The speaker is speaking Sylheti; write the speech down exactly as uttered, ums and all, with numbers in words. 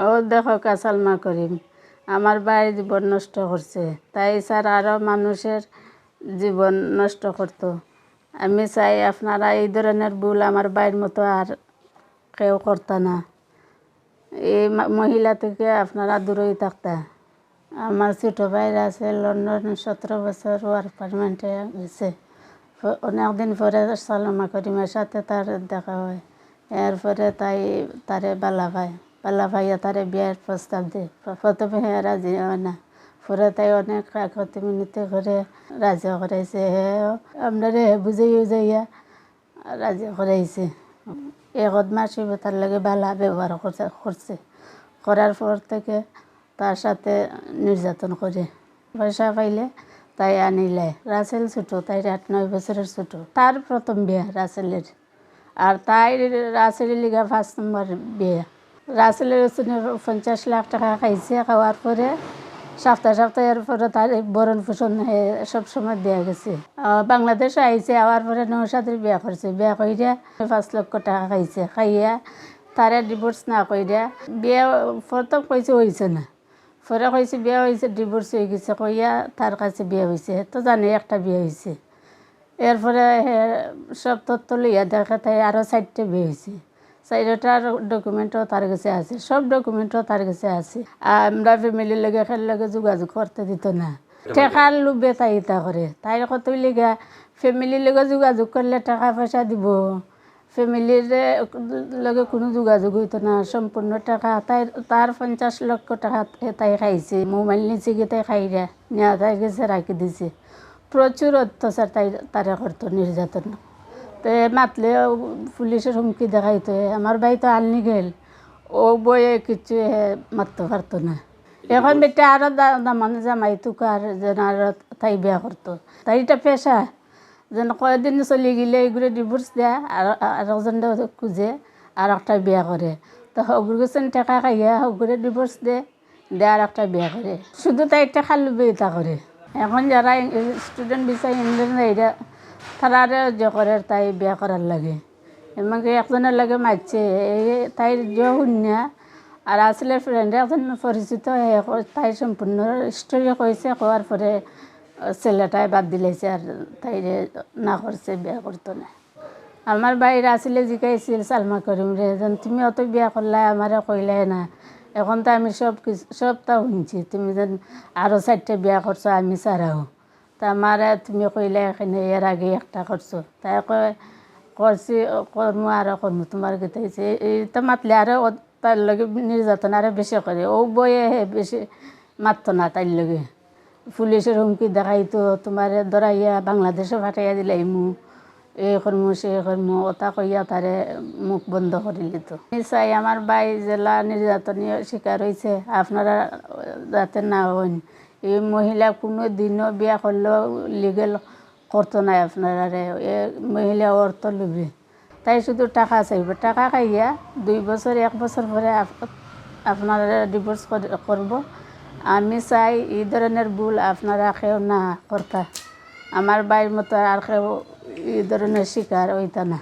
ও দেখউক্কা সালমা করিম, আমার ভাইর জীবন নষ্ট করছে, তাই স্যার আরও মানুষের জীবন নষ্ট করতো। আমি চাই আপনারা এই ধরনের ভুল আমার ভাইর মতো আর কেউ করতা না। এই মা-, মহিলা থেকে আপনারা দূরেই থাকতা। আমার ছোট ভাই রাসেল লন্ডন সতেরো বছর ওয়ার্ক পারমিটে গেছে। ফ-, অনেকদিন পরে সালমা করিমের সাথে তার দেখা হয়। এরপরে তাই তারে বালা পায়, বালা পাইয়া তারে বিয়ার প্রস্তাব দেয়। প্র-, প্রথমে হে রাজি হয় না, পরে তাই অনেক কাকুতি মিনতি করে রাজি করাইছে। হে আমরারে হে বুঝাইয়া বুঝাইয়া রাজি করাইছে। এক মাস হইব তার লগে বালা ব্যবহার করছে, করছে। করার পর থেকে তার সাথে নির্যাতন করে। পয়সা পাইলে তাই আনিলে। রাসেল ছোট, তাই আট নয় বছরের ছোট। তার প্রথম বিয়া রাসেলের। আর তাই রাসেলের লিগা পাঁচ নম্বর বিয়া। রাসেলের হচ্ছে পঞ্চাশ লাখ টাকা খাইছে, খাওয়ার পরে সপ্তাহ সপ্তাহ এর পরে তার এই ভরণ পোষণ, এ, সব সময় দেয়া গেছে। আহ, বাংলাদেশে আইছে, আওয়ার পরে নওশাদের বিয়া করছে, বিয়া কইরা পাঁচ লক্ষ টাকা খাইছে, খাইয়া তারে ডিভোর্স না কইরা বিয়া প্রথম কইছে হইছে না, পরে কইছে বিয়া হইছে, ডিভোর্স হয়ে গেছে কইয়া তার কাছে বিয়া হইছে, তো জানে একটা বিয়া হইছে। এরপরে হে সব তথ্য লইয়া দেখে তাই আরো চারটে বিয়া হইছে, চারটার ডকুমেন্টও তার কাছে আছে, সব ডকুমেন্টও তার কাছে আছে। আমরা ফ্যামিলির লগে, এর লগে যোগাযোগ করতে দিত না। টেকার লোভে তাই ইতা করে। তাই কতই লেগা ফ্যামিলির লগে যোগাযোগ করলে টাকা পয়সা দিব, ফ্যামিলির লগে কোনো যোগাযোগ হইতো না। সম্পূর্ণ টাকা তাই, তার পঞ্চাশ লক্ষ টাকা হে তাই খাইছে। মোবাইল নিচে গিয়ে তাই খাইরা নিয়ে তাই গেছে রাখি দিছে। প্রচুর অত্যাচার তাই, তারে করতো, নির্যাতন। তে মাতলে পুলিশের হুমকি দেখাইতো। আমার ভাই তো আনলিগেল, ও বয়ে কিছু হে মাততে পারতো না। এখন বেটা আরো দা-, দামান জামাই তুকার যেন আরো তাই বিয়া করতো। তাই এটা পেশা, যেন কয়দিন চলি গেলে এগুলো ডিভোর্স দেয়, আর আরেকজন খুঁজে আর একটা বিয়া করে। তো হগুর গেছেন টাকা খাইয়া হগুরে ডিভোর্স দে, দে আর একটা বিয়া করে। শুধু তাই একটা খালু বিয়ে তা করে। এখন যারা স্টুডেন্ট ভিসা ইংল্যান্ড যাইরা, তারা আরে যে করে তাই বিয়া করার লাগে। এমনকি একজনের লগে মারছে, এই তাইর যে হুন্যা, আর আসলে ফ্রেন্ড একজন পরিচিত, হে ক-, তাই সম্পূর্ণ স্টোরি কইছে, কওয়ার পরে ছেলেটায় বাদ দিলাইছে, আর তাইরে না করছে, বিয়া করতো না। আমার ভাইর আসলে জিকাইছিল সালমা করিমরে, যেন তুমি অত বিয়া করলায়, আমারে কইলায় না। এখন তো আমি সব কিছু, সবটা হুনছি, তুমি যেন আরো চাইরটা বিয়া করছো আমি ছাড়াও। তা আমারে তুমি কইলায় এখানে এর আগে একটা করছো। তাই কয়, "করছি, করমু, আরো করমু, তোমার কিতা অইছে?" এই তো মাতলে আরো অ-, তার লগে নির্যাতন আরো বেশি করে। ও বয়ে হে বেশি মাততো না তাইর লগে। পুলিশের হুমকি দেখাইতো, "তোমারে ধরাইয়া বাংলাদেশে পাঠাইয়া দিলাইমু, এই করমু, সেই করমু", ওটা কইয়া তারে মুখ বন্ধ করি লিতো। আমি চাই আমার ভাই যেলা নির্যাতনের শিকার হইছে, আপনারা যাতে না হইন। এই মহিলা কোনো দিনও বিয়া করলেও লিগেল করতো না আপনারারে। এ মহিলা অর্থ লোভী। তাই শুধু টাকা চাইবো। টাকা খাইয়া দুই বছর, এক বছর পরে আপ-, আপনারা ডিভোর্স কর-, করবো। আমি চাই এই ধরনের ভুল আপনারা কেউ না করতা। আমার ভাইর মতো আর কেউ এই ধরনের শিকার হইতা না।